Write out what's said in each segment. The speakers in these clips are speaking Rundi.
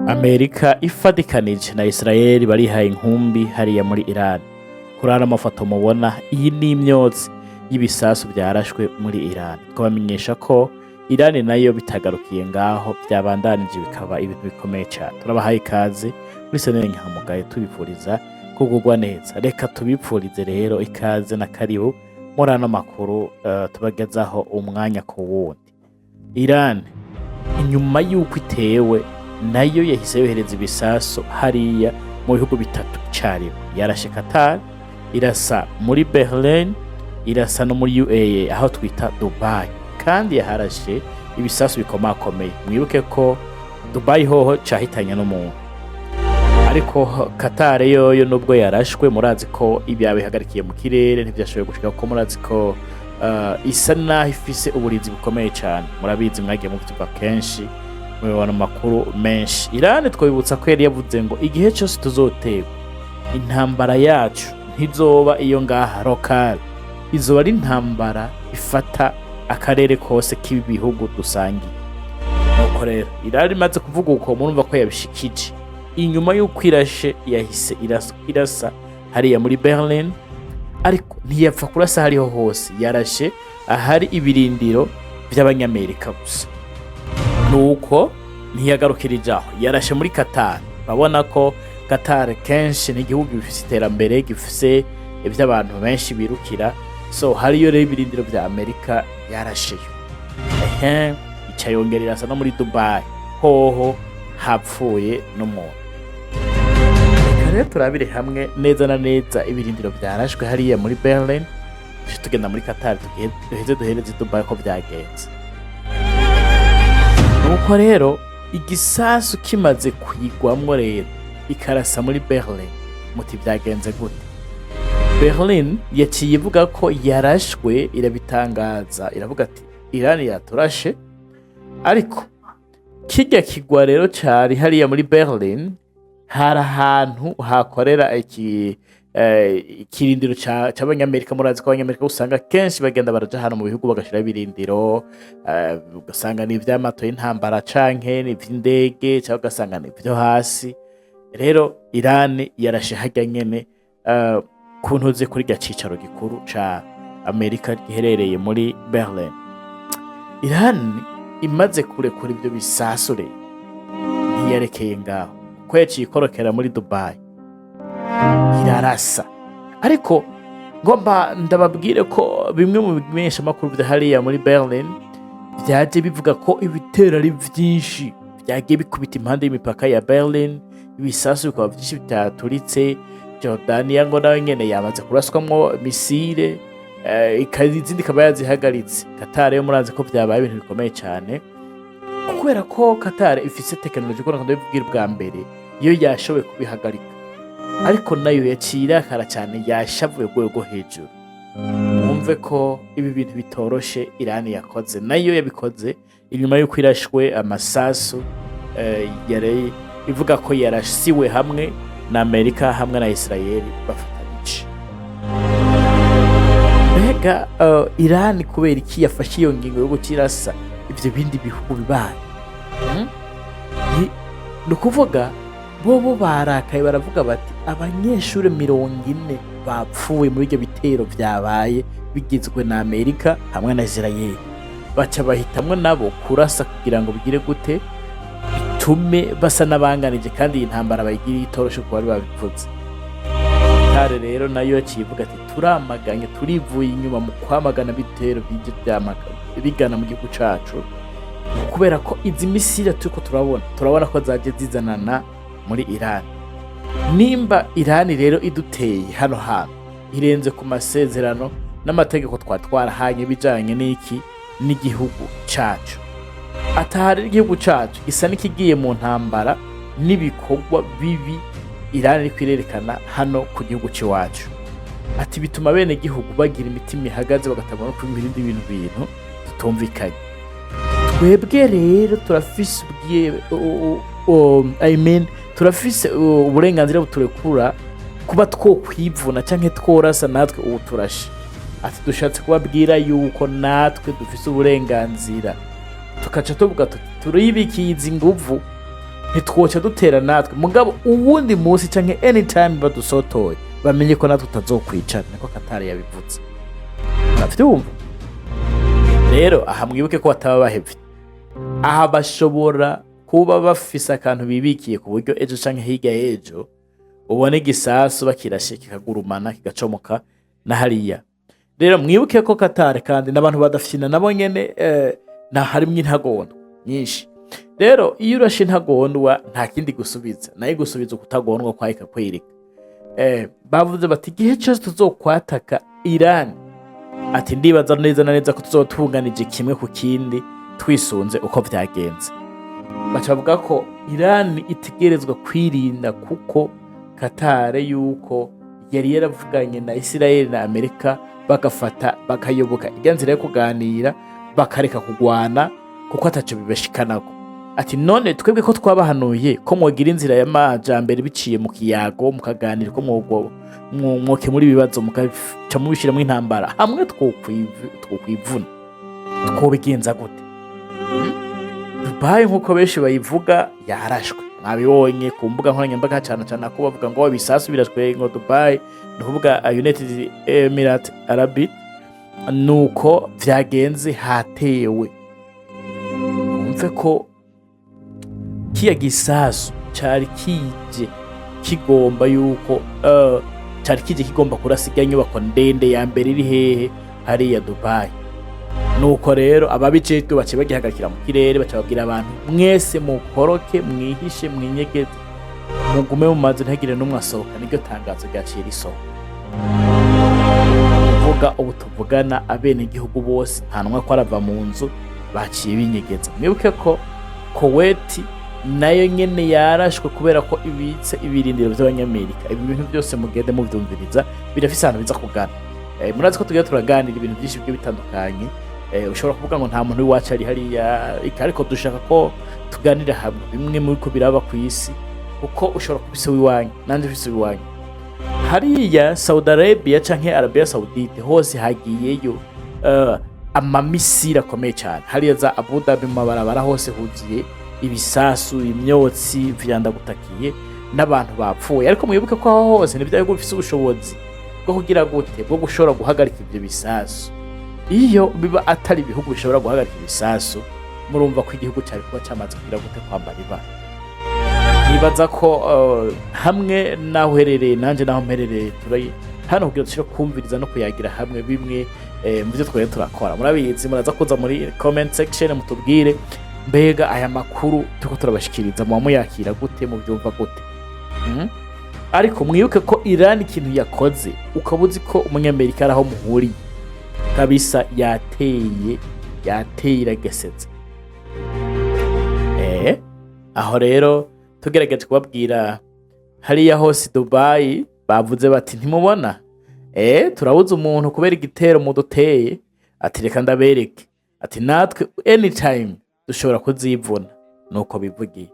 Amerika ifadikanije na Israel barihaye inkumbi hariya muri Iran. Kuri ano mafoto mubona, iyi ni imyotsi y'ibisasu byarashwe muri Iran. Twabamenyesha ko Iran nayo bitagarukiye ngaho, byabandanije bikaba ibintu bikomeye cyane. Turabahaye ikaze muri senere nkamugaye, tubifuriza kugugwa neza. Reka tubipfurize rero ikaze na karibu muri ano makuru tubagezaho umwanya ku wundi. Iran inyuma y'uko itewe, nayo yahise yohereza ibisasu hariya mu bihugu bitatu icyarimwe. Yarashe Qatar, irasa muri Berlin, irasa no muri UAE aho twita Dubai, kandi yaharashe ibisasu bikomakomeye. Mwibuke ko Dubai hoho cahitanye n'umuntu, ariko Qatar yoyo nubwo yarashwe, murazi ko ibya bihagarikiye mu kirere, ntibyashoboye gushika, kuko murazi ko isa naho ifise uburinzi bukomeye cyane. Murabizi, mwagiye mubyumva kenshi, mubibona mu makuru menshi. Iran twabibutsa ko yari yavuze ngo igihe cyose tuzoterwa, intambara yacu ntizoba iyo ngaha local, izoba ari intambara ifata akarere kose k'ibi bihugu dusangiye. Nuko rero Iran imaze kuvuga uko, murumva ko yabishikije. Inyuma y'uko irashe, yahise irasa hariya muri Berlin, ariko ntiyapfa kurasa hariho hose, yarashe ahari ibirindiro by'Abanyamerika gusa. Nuko ntiyagarukirije aho, yarashe muri Qatar. Urabona ko Qatar kenshi ni igihugu gifise iterambere, gifise ibyo abantu benshi birukira. So hariyo rero ibirindiro bya Amerika, yarasheyo. Ehe, ica yongera irasa no muri Dubai, hoho hapfuye n'umuntu. Reka rero turabire hamwe neza na neza ibirindiro byarashwe hariya muri Berlin, duce tugenda muri Qatar, duheze duhereze i Dubai ko byagenze. Nuko rero igisasu kimaze kuyigwamwo rero, ikarasa muri Berlin, muti byagenze gute? Berlin yaciye ivuga ko yarashwe, irabitangaza, iravuga ati Iran yaturashe. Ariko kirya kigwa rero cari hariya muri Berlin, hari ahantu hakorera ikirindiro c'Abanyamerika. Murazi ko Abanyamerika usanga kenshi bagenda baraja hano mu bihugu bagashiraho ibirindiro, ugasanga ni ivy'amato y'intambara canke ni ivy'indege, canke ugasanga ni ivyo hasi. Rero Iran yarashe harya nyene, ku ntuze kuri rya cicaro gikuru ca Amerika giherereye muri Berlin. Iran imaze kurekura ivyo bisasu rero, ntiyarekeye ngaho, kuko yaciye ikorokera muri Dubai irarasa. Ariko ngomba ndababwire ko bimwe mu bimenyeshamakuru vya hariya muri Berlin vyaje bivuga ko ibitero ari vyinshi vyagiye bikubita impande y'imipaka ya Berlin, ibisasu bikaba vyinshi bitaturitse. Jordania ngo nayo nyene yamaze kuraswamwo missile, izindi ikaba yazihagaritse. Qatar yo murazi ko vyabaye ibintu bikomeye cyane, kubera ko Qatar ifise tekinoloji, ko ndabivugira bwa mbere, iyo yashoboye kubihagarika, ariko nayo yaciye irakara cyane, yashavuye rwego rwo hejuru. Mwumve ko ibi bintu bitoroshe Iran yakoze. Nayo yabikoze inyuma y'uko irashwe amasasu, yari ivuga ko yarasiwe hamwe na Amerika hamwe na Israel bafatanije. Mbega Iran kubera iki yafashe iyo ngingo yo gukirasa ivyo bindi bihugu bibaye? Ni ukuvuga bobo barakaye, baravuga bati abanyeshuri 40 bapfuye muri ibyo bitero vyabaye bigizwe na Amerika hamwe na Israel. Baca bahitamwo nabo kurasa kugira ngo bigire gute? Bitume basa n'abanganije, kandi iyi ntambara bayigire itoroshe kuko bari babivuze. Qatar rero nayo yaciye ivuga ati turamaganye, turivuye inyuma mu kwamagana ibitero bije bigana mu gihugu cacu, kubera ko izi missile turiko turabona ko zaje zizanana muri Iran. Nimba Iran rero iduteye hano hantu, irenze ku masezerano n'amategeko twari twarahanye bijanye n'iki n'igihugu cacu. Atahari igihugu cacu gisa n'ikigiye mu ntambara n'ibikorwa bibi Iran iriko irerekana hano ku gihugu c'iwacu. Ati bituma bene gihugu bagira imitima ihagaze, bagatangura no kuba ibindi bintu tutumvikanye. Twebwe rero turafise I mean, turafise uburenganzira buturekura kuba twokwivuna canke tworasa natwe ubu turashe. Ati dushatse kubabwira yuko natwe dufise uburenganzira, tukaca tuvuga tuti turibikiye izi nguvu. Ntitwoca dutera natwe, mugabo uwundi munsi canke anytime badusotoye, bamenye ko natwe tutazokwicara. Niko Katari yabivuze. Muravyumva rero, aha mwibuke ko bataba bahevye. Aha bashobora kuba bafise akantu bibikiye, ku buryo ejo canke hirya y'ejo ubona igisasu bakirashe kikagurumana, kigacomoka na hariya. Rero mwibuke ko Katari kandi n'abantu badafyina nabo nyene, na harimwo intagondwa nyinshi. Rero iyo urashe intagondwa, nta kindi gusubiza, nayo gusubiza ukutagondwa kwayo ikakwereka. Bavuze bati igihe cyose tuzokwataka Iran, ati ndibaza neza na neza ko tuzoba tunganije kimwe ku kindi twisunze uko vyagenze. Baca bavuga ko Iran itegerezwa kwirinda, kuko Katare yuko yari yaravuganye na Israel na Amerika, bagafata bakayoboka irya nzira yo kuganira, bakareka kugwana kuko ataco bibashikanako. Ati none twebwe ko twabahanuye ko mwogira inzira y'amajambere biciye mu kiyago, mukaganira, ko mwokemura ibibazo, mugaca mubishiramwo intambara, hamwe twokwivuna twobigenza gute? Dubai, nk'uko benshi bayivuga, yarashwe. Mwabibonye ku mbuga nkoranyambaga cyane cyane ko bavuga ngo ibisasu birashwe ngo Dubai, ni ukuvuga United Emirate Arabic. Nuko vyagenze, hatewe. Wumve ko kiya gisasu cari kije kigomba yuko cari kije kigomba kurasa irya nyubako ndende ya mbere iri hehe? Hariya Dubai. Nuko rero ababijejwe baciye bagihagarikira mu kirere, baca babwira abantu: mwese mukoroke, mwihishe, mwinyegeze, mugume mu mazu, ntihagire n'umwe asohoka. Niryo tangazo ryaciye risohoka. Kuvuga ubu tuvugana, abenegihugu bose nta n'umwe ko arava mu nzu, baciye binyegeza. Mwibuke ko Kuwait nayo nyene yarashwe kubera ko ibitse ibirindiro vy'Abanyamerika. Ibi bintu byose mugende muvyumviriza, birafise ahantu biza kugana. Murazi ko tugiye turaganira ibintu byinshi bigiye bitandukanye. Ushobora kuvuga ngo nta muntu w'iwacu ari hariya, ariko dushaka ko tuganira hamwe bimwe muri ko biraba ku isi, kuko ushobora kuba ufise uwiwanyu, nanje ufise uwiwanyu hariya Saudi Arabia canke Arabia Saudite. Hose hagiyeyo amamisiri akomeye cyane. Hariya za Abu Dhabi, mu mabarabara hose huzuye ibisasu, imyotsi vyandagutakiye n'abantu bapfuye. Ariko mwibuke ko aho hose ni bihugu bifise ubushobozi bwo kugira gute? Bwo gushobora guhagarika ivyo bisasu. Iyo biba atari ibihugu bishobora guhagarika ibisasu, murumva ko igihugu cyari kuba cyamaze kugira gute? Kwambara ibara. Nibaza ko hamwe n'aho uherereye nanjye n'aho mperereye, turi hano kugira dushobore kumviriza no kuyagira hamwe bimwe mu byo twari turakora. Murabizi, muraza kuza muri comment section mutubwire: mbega aya makuru turiko turabashikiriza muba muyakira gute? Mubyumva gute? Ariko mwibuke ko Iran ikintu yakoze, ukaba uzi ko Umunyamerika ari aho muhuriye kabisa, yateye, yateye, iragesetse. Aho rero tugerageje kubabwira hariya hose Dubai bavuze bati ntimubona, turabuze umuntu kubera igitero muduteye. Ati reka ndabereke, ati natwe anytime dushobora kuzivuna. Nuko bivugiye.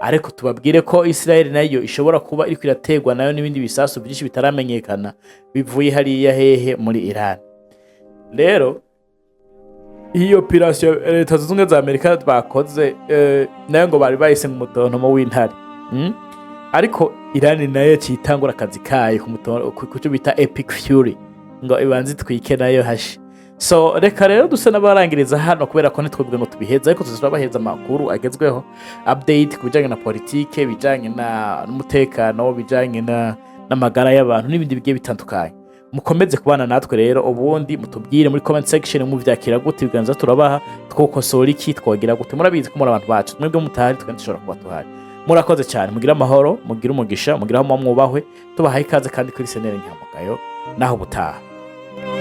Ariko tubabwire ko Israel nayo ishobora kuba iriko iraterwa nayo n'ibindi bisasu byinshi bitaramenyekana bivuye hariya hehe? Muri Iran. Rero iyo operation Leta Zunze Ubumwe za Amerika bakoze, nayo ngo bari bayise ngo umutontomo w'intare. Ariko Iran nayo yaciye itangura akazi kayo ku cyo bita Epic Fury, ngo ibanze itwike nayo hashi. So reka rero dusa n'abarangiriza hano, kubera ko ntitwebwe ngo tubiheze, ariko tuzabaheza amakuru agezweho, update ku bijyanye na politike, bijyanye n'umutekano, bijyanye n'amagara y'abantu n'ibindi bigiye bitandukanye. Mukomeze kubana natwe rero, ubundi mutubwire muri comment section muvyakira gute, ibiganza turabaha, twokosora iki, twogira gute. Murabizi ko muri abantu bacu, mwebwe mutahari twende dushobora kuba tuhari. Murakoze cyane, mugire amahoro, mugire umugisha, mugire aho muba mwubahwe. Tubahaye ikaze kandi kuri senere nyamugayo. Naho ubutaha.